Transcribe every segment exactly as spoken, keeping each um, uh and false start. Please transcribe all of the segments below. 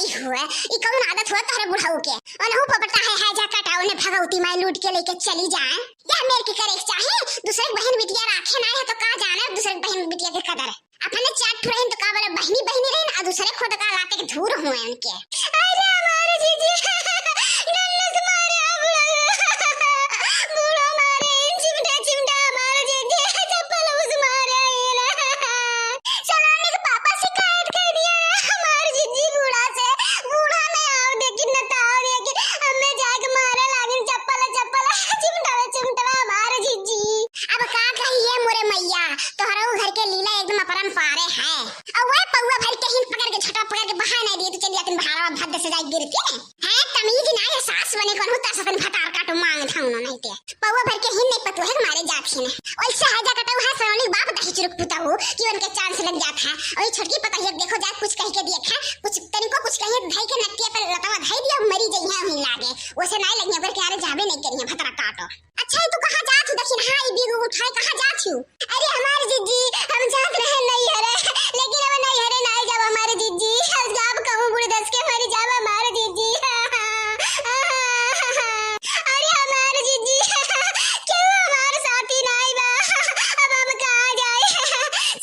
ई हुए, ई कौन आदत हुआ तोहरे बुढ़ऊ के? ओनहु पपटा है, है जा कटाऊ ने भगवती माई लूट के लेके चली जाए। या मेर के करे के चाहे, दूसरे के बहिन बिटिया राखे ना है तो का जाने दूसरे के बहिन बिटिया के कदर। अपने चार ठो रहिन तो का बोले बहिनी बहिनी रहिन, आ दूसरे खुद का लाते के धूर हुए उनके। अरे हमारे जीजी, नन्नस मारे आ बुढ़ऊ। बूढ़ा मारे, चिमटा चिमटा हमारे जीजी, चप्पल उस मारे ये ना। सलोनी के पापा शिकायत कर दिया रे हमार जिज्जी बूढ़ा से। बूढ़ा में आओ देखिन न ताओ देखिन, हमें जाके मारे लागिन चप्पल चप्पल, चिमटवा चिमटवा हमार जिज्जी। अब का कही ये मोरे मैया, तोहरो घर के लीला एकदम अपरंपारे है। और वह पौवा भर के हिन पकड़ के झटा पकड़ के बहा नहीं दिए तो चली जातिन बहारवा भद्द से जाए गिरती है। है तमीज ना ये सास बने कोनो तरसतन भतार काटो मांग था उन्होंने ते। पौवा भर के हिन नहीं पतोहे के मारे जात हिन। ओइसे है जा कटऊ है सलोनी बाप दही चुरुक पुता हो कि उनके चांस लग जात है। और ये छोटकी पता ही देखो जा कुछ कह के दिए है, कुछ तनिको कुछ कहिए धई के नटिया पर लतवा धई दिया मरी जइहे वहीं लागे। ओसे नहीं लगिए पर के अरे जाबे नहीं करिए भतरा काटो। अच्छा तू कहाँ जात हो दखिन हाँ ई बीग उठाए कहाँ जात हो? अरे हमार जिज्जी हम जात रहे नहीं हरे लेकिन अब नहीं हरे नहीं जाब हमार जिज्जी। अब जाब कहूँ बूढ़ दस के मरी जाब हमार जिज्जी। अरे हमार जिज्जी, केहू हमार साथी नाई बा, अब हम कहाँ जाई?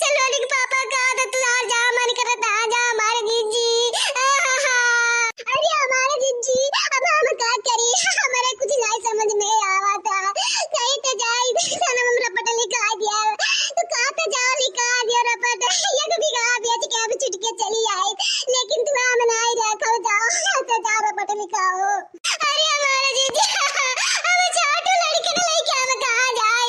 सलोनी के पापा कहा तो तू आ जा, मन करत आ जा हमार जिज्जी। अरे हमार जिज्जी, अब हम का करी? हमारे कुछ नहीं समझ में आवा था। कहीं तो जाई, थाना में रपट लिखा दिया। तो कहाँ तो जाओ लिखा दिया रपट, ये तो बिगड़ा दिया कि अब छुट के चली आई, लेकिन तू हम नहीं रखो जाओ, तो जाओ रपट लिखाओ। अरे हमारे जीजी, अब छोटू लड़के न लेके हम कहाँ जाए?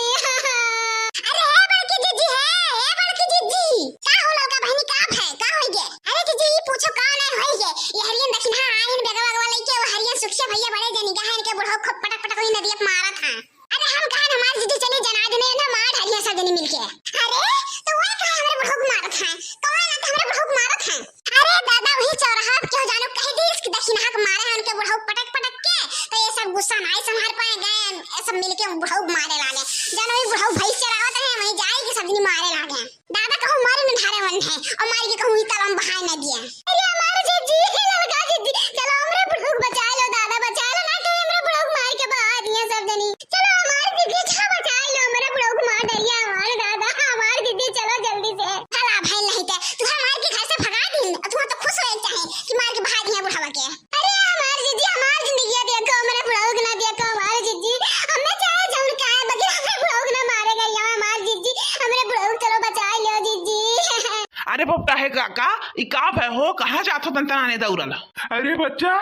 अरे हे बड़की जीजी, हे, हे बड़की जीजी, का हो ललका बहिनी, का भय, का होई गे? अरे जीजी, ई पूछो का नहीं होई गे? ये हरियन दखिन हाँ आइन बेगवा बेगवा लेके वो हरियन सुखिया भैया बड़े जनी गहन के बुढ़ऊ खूब पटक पटक वही नदिया पे मारत हैं। अरे हम कहन हमार जीजी चली जना देने ना मार हरियन सब जनी मिलके। अरे तो वो कहे हमरे बुढ़ऊ को मारत हैं, कौन ना तो हमरे बुढ़ऊ को मारत हैं। अरे दादा, वही चौराहा पे केहू जानो कह दी इसकी दखिनहा के मारे हैं उनके बुढ़ऊ पटक पटक के, तो ये सब गुस्सा नाई संभाल पाए गए, ये सब मिलके बुढ़ऊ मारे लागे। जानो ये बुढ़ऊ भैंस चरावत रहे, वहीं जाए के सब दिन मारे लागे। दादा कहूँ मारे न धारे मन है, और मार के कहूँ इतना लंबा बहाए न दिए। अरे हमारे जीजी, ललका जीजी, चलो हमरे बुढ़ऊ को बचा लो दादा, बचा लो ना, तो हमरे बुढ़ऊ को मार के बहा दिए सब जनी। चलो हमार दीदी, अच्छा बचाई लो, हमरे बुढ़ऊ को मार डरिया, हमार दादा, हमार दीदी, चलो जल्दी से। हला भइल नहीं ते, तुहरा मार के घर से भगा दिन, और तुहरा तो खुश होए के चाहे कि मार के भगा दिया बुढ़ावा के। अरे हमार दीदी, हमार जिंदगी देखो, हमरे बुढ़ऊ के ना देखो, हमार दीदी, हमें चाहे जौन का है, बकिर हमरे बुढ़ऊ के ना मारे गई, हमार दीदी, हमरे बुढ़ऊ को चलो बचाई लो दीदी। अरे बपटा है काका, ई का भय हो, कहाँ जात हो तन तनाने दौड़ल? अरे बच्चा,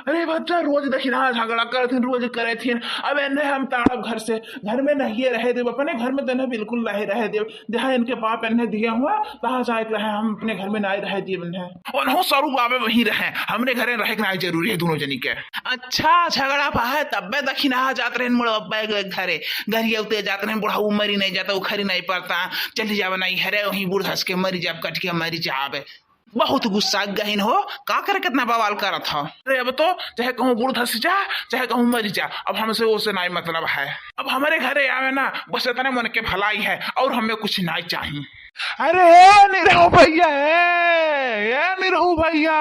अरे बच्चा, रोज दखिनहा झगड़ा करत हिन, रोज करत हिन। अब एन्हे हम ताड़ब घर से, घर में नहीं रहे देब, अपने घर में तो एन्हे बिल्कुल नहीं रहे देब। जहाँ इनके बाप एन्हे दिए हुआ, तहाँ जाए के रहे, हम अपने घर में नहीं रहे देब एन्हे। ओनहु सरू बाबे वहीं रहे, हमरे घरे रहे के नहीं जरूरी है दोनों जनी के। अच्छा, झगड़ा भा है, तब्बे दखिनहा जात रहे मुड़ब्बा के घरे, घरिया उते जात रहे, बुढ़ऊ मरी नहीं जाता, उखरी नहीं पड़ता, चली जावे नहीं हरे, वहीं बूढ़ धस के मरी जाब, कट के मरी जावे। बहुत गुस्सा गहिन हो, का करे कितना बवाल करत हो। अरे अब तो चाहे कहूँ बूढ़ धस जा, चाहे कहूँ मर जा, अब हमसे ओसे नाई मतलब है। अब हमरे घरे आवे ना, बस इतने मन के भलाई है और हमें कुछ नाई चाहिए। अरे ए निरहू भैया, ए, ए निरहू भैया।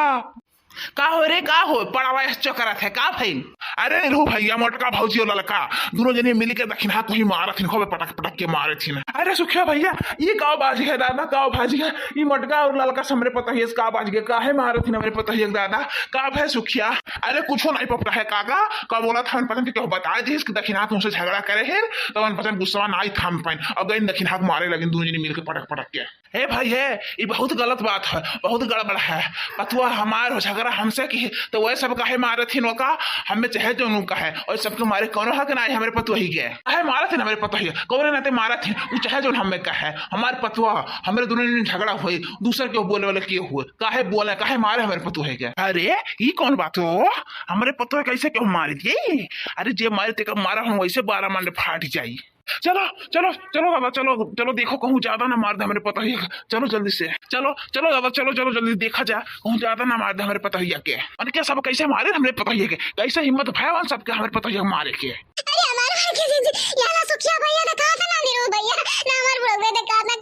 का हो रे, का हो? पड़वा यस चकरत है, का भइल? अरे निरहू भैया, मोटका भौजी और ललका, दोनों जने मिल के दखिनहा को ही मारत हिन, खूबे पटक पटक के मारत हिन। अरे सुखिया भैया, ई का बाजी है दादा, का बाजी है? ई मोटका और ललका से हमरे पतोहिया से का बाजी है? काहे मारत हिन हमरे पतोहिया के दादा? का भय सुखिया? अरे कुछो नहीं पपटा है काका, का बोला था, पता नहीं क्यों बताए दिस कि दखिनहा तुमसे झगड़ा करे है, तो मन पता गुस्सा ना आई थाम पाइन, और गइन दखिनहा को मारे लगिन दोनों जने मिल के पटक पटक के। हे भाई, हे, ई बहुत गलत बात है, बहुत गड़बड़ है। पतुआ हमार हो, झगड़ा हमसे की, तो वह सब काहे मारत हिन ओका? हमें चाहे जो उनका है, और सबके मारे कौनो हक ना है हमरे पतुआ ही के। काहे मारत हिन हमरे पतुआ ही के? कौने नाते मारत हिन? उ चाहे जो हमें का है, हमार पतुआ, हमरे दोनों में झगड़ा हुए, दूसर के बोले वाले के हुए, काहे बोले, काहे मारे हमरे पतुआ ही के? अरे, ई कौन बात हो? हमरे पतुआ कैसे क्यों मार दिए? अरे, जे मारे तेका मारा हम वैसे बारह मंड फाट जाई। चलो, चलो, चलो दादा, चलो, चलो, देखो कहूँ ज्यादा ना मार दे हमरे पतोहिया के। चलो जल्दी से, चलो, चलो दादा, चलो, चलो जल्दी देखा जा, कहूँ ज्यादा ना मार दे हमरे पतोहिया के। अरे क्या सब कैसे मारे हमरे पतोहिया के, कैसे हिम्मत भया उन सबके हमरे पतोहिया के मारे के। अरे हमारे भाई के जीजी, यहाँ ना सुखिया भैया ना कहा था ना नीरू भैया, ना हमारे बुढ़वे ने कहा था,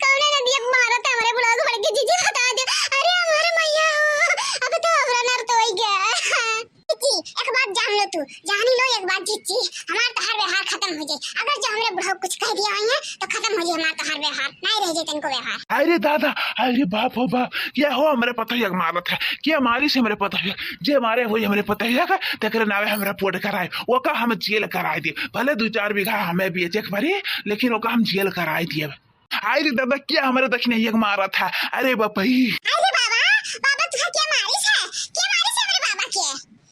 कौने नदिया मारा था हमरे बुढ़वे को बड़के जीजी बता दे। अरे हमारे मैया हो, अब तो हमरा एक बात जान लो तू, जानी लो एक बात जीजी, हमार तोहार व्यवहार खतम होइ जाई। अगर जो हमरे बुढ़ऊ कुछ कह दिया होइहैं तो खतम होइ जाई हमार तोहार व्यवहार, नाहीं रह जाई तनको व्यवहार। अरे दादा, अरे बाप हो बाप, के हो हमरे पतोहिया के मारत है? के मारिस हमरे पतोहिया? जे मारे होई हमरे पतोहिया का, तेकरे नावे हम रिपोर्ट कराए, ओका हम जेल कराए दे। भले दुइ चार बीघा हमें बेचे के पड़ी, लेकिन ओका हम जेल कराए दिए। अरे दादा, के हमरे दखिनहिया के मारत है? अरे बापई। अरे बाबा, बाबा तुहा के मारिस है? के मारिस है हमरे बाबा के?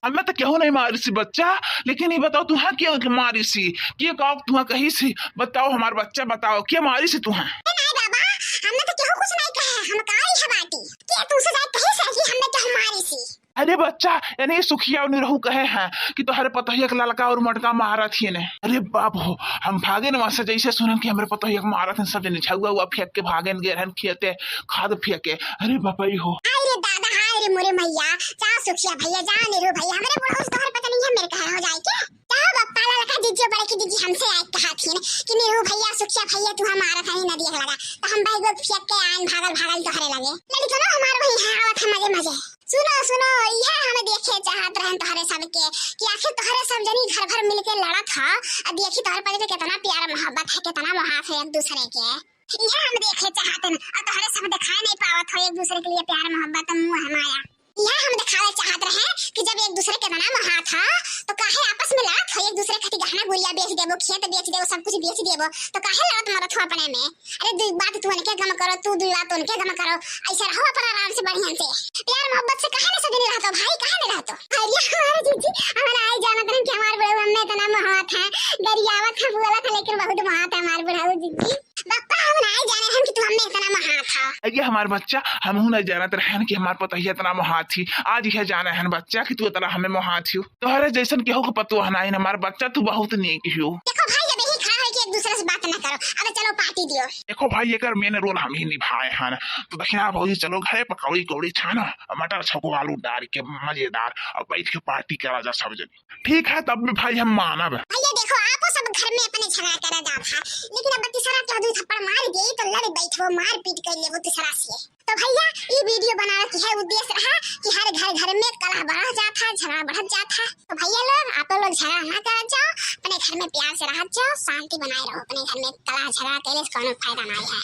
हमें तो केहू नहीं मारिस बच्चा, लेकिन ये बताओ तुहा के मारिस? के का तुहा कहिस? बताओ हमार बच्चा, बताओ के मारिस तुहा? ए नाहीं बाबा, हमें तो केहू कुछ नहीं कहे, हम का ही बाटी। के तुसे जाए कहिस कि हमें केहू मारिस? अरे बच्चा, यानी सुखिया और निरहू कहे हैं कि तोहरे पतोहिया के ललका और मोटका मारत हियन। अरे बाप हो, हम भागेन वहाँ से जैसे सुनन कि हमरे पतोहिया के मारत हैं, सब जने झउआ उआ फेंक के भागेन गए रहन खेते, खाद फेंके। अरे बापई हो। हाय रे दादा, हाय रे मोरे मैया, जा सुखिया भैया, जा निरहू भैया, हमरे बुढ़ऊ से तोहरे पता नहीं है मेरे कहे हो जाए के। जाओ बप्पा ललका जीजी बड़की जीजी हमसे आए कहा थी कि निरहू भैया, सुखिया भैया तुहा मारत है नदिया के लगा, तो हम भाई लोग फेंक के आन भागल भागल तोहरे लगे। लड़िकनो हमार वही है, आवत है मजे मजे। सुनो, सुनो, इहे हम देखे चाहत रहन तोहरे सबके कि आखिर तोहरे सब जनी घर भर मिलके लड़त ह, आ देखी तोहरे पति के कितना प्यार मोहब्बत है, कितना मोहात है एक दूसरे के। इहे हम देखे चाहत हन, और तोहरे सब दिखाए नहीं पावत हो एक दूसरे के लिए प्यार मोहब्बत, मोह माया। इहे हम दिखावे चाहत रहे कि जब एक दूसरे के कितना मोहात ह, तो काहे आपस में लड़त हो, एक दूसरे खातिर गहना गुरिया बेच देबो, खेत बेच देबो, सब कुछ बेच देबो, तो काहे लड़त मरत हो अपने में? अरे दुई बात तू उनके गम करो, तू दुई बात उनके गम करो, ऐसे रहो अपन आराम से बढ़िया से। प्यार मोहब्बत से काहे ना सजनी रहतो भाई, काहे ना रहतो? अरे हमारे जीजी, हमारा आई जानत रहन कि हमार बुढ़ऊ हमें इतना मोहात है, गरियावत है, बोलत है, लेकिन बहुत मोहात है हमार बुढ़ऊ जीजी। बप्पा, हम ना आई जाने रहन कि तू हमें इतना मोहात है। अरे हमार बच्चा, हमहू नहीं जानत रहन कि हमार पतोहिया इतना मोहात ही। आज यह जाने हन बच्चा कि तू इतना हमें मोहात ही। तोहरे जैसन केहू के पतोह नाइन हमार बच्चा, तू बहुत नेक हियो। देखो भाई, अब यही खड़ा है कि एक दूसरे से बात ना करो। अब चलो पार्टी दियो। देखो भाई, एकर मेन रोल हम ही निभाए हन। तो दखिना भौजी, चलो घरे पकौड़ी कौड़ी छानो, मटर छौको आलू डाल के मजेदार, और बैठ के पार्टी करा जा सब जने। ठीक है, तब भी भाई हम मानब। भैया देखो, आपो सब घर में अपने झगड़ा करा जात है, लेकिन अब तीसरा के दू थप्पड़ मार दे तो लड़ बैठबो, मारपीट कर लेबो तीसरा से। तो भैया, ई वीडियो बनावे के है उद्देश्य रहा कि हर घर घर में कलह बढ़त जात है, झगड़ा बढ़त जात है। तो भैया लोग, आप लोग झगड़ा ना करत जाओ, अपने घर में प्यार से रहत जाओ, शांति बनाए रहो अपने घर में। कलह झगड़ा कैले से कौनो फायदा ना है।